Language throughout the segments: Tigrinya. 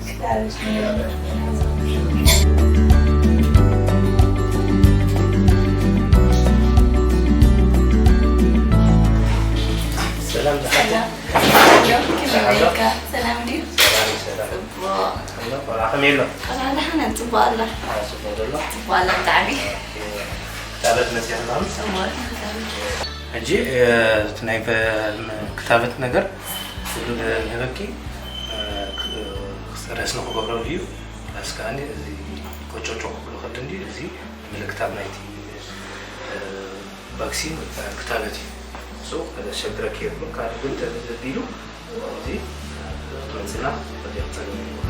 ሰላም ዝሓፍተይ። ሰላም። ሰላም ከመይ ሰላም። ኣለካ? ሰላም ድዩ? ሰላም፣ ሰላም። ጽቡቕ። ኣሎ፣ ቆልዓ ከመይ ኣሎ? ቆልዓ ደሓን፣ ጽቡቕ ኣላ። ኣዎ፣ ጽቡቕ ዘሎ? ጽቡቕ ኣላ ብጣዕሚ። ኦኬ። ክታበት መጽያ ኣሎ? ጽቡቕ፣ ክታበት። ሕጂ፣ እ፣ እቲ ናይ በ-፣ ክታበት ነገር ንህበኪ፣ እ፣ ክ-፣ ረስኒ ክገብረሉ እዩ። ፕላስ ከኣኒ እዚ ቆጮጮ ክብሎ ከሎ እንዲ እዚ ምልክታት ናይቲ፣ እ፣ ቫክሲን ወይ ከዓ ክታበት እዩ። ሶ፣ ከዘሸግረኪ የብሉን። ካልእ ግን ተዘቢሉ እዚ መጽና ወዲያ ጸገም ይብሉኻ።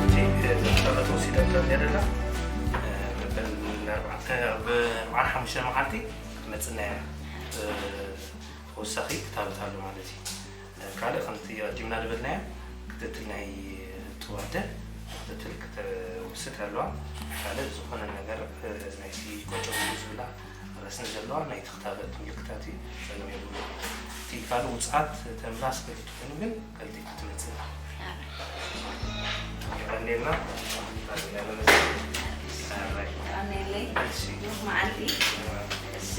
እቲ፣ እ፣ ዘጠመ ተወሲደ እንተ ነይርና፣ እ፣ መበል ኣርባዕተ፣ ብ-፣ ኣርባዓን ሓሙሽተን መዓልቲ ክትመጽና እያ። እ፣ ተወሳኺ ክታበት ኣሎ ማለት እዩ። ካልእ ከምቲ ኣቐዲምና ዝበልናዮ፣ ክትትል ናይ ጥዋደ ክትትል ክትወስድ ኣለዋ። ካልእ ዝኾነ ነገር፣ እ፣ ናይቲ ቆጨ ዝብላ ረስኒ ዘለዋ ናይቲ ክታበት ምልክታት እዩ። ጸገም የብሉ። እቲ ካልእ ውጽዓት ተምላስ ክትትል ግን ቀልጢፉ ትመጽእ። የቐንየልና። የቐንየለይ። እሺ። ብሩኽ መዓልቲ። እሺ።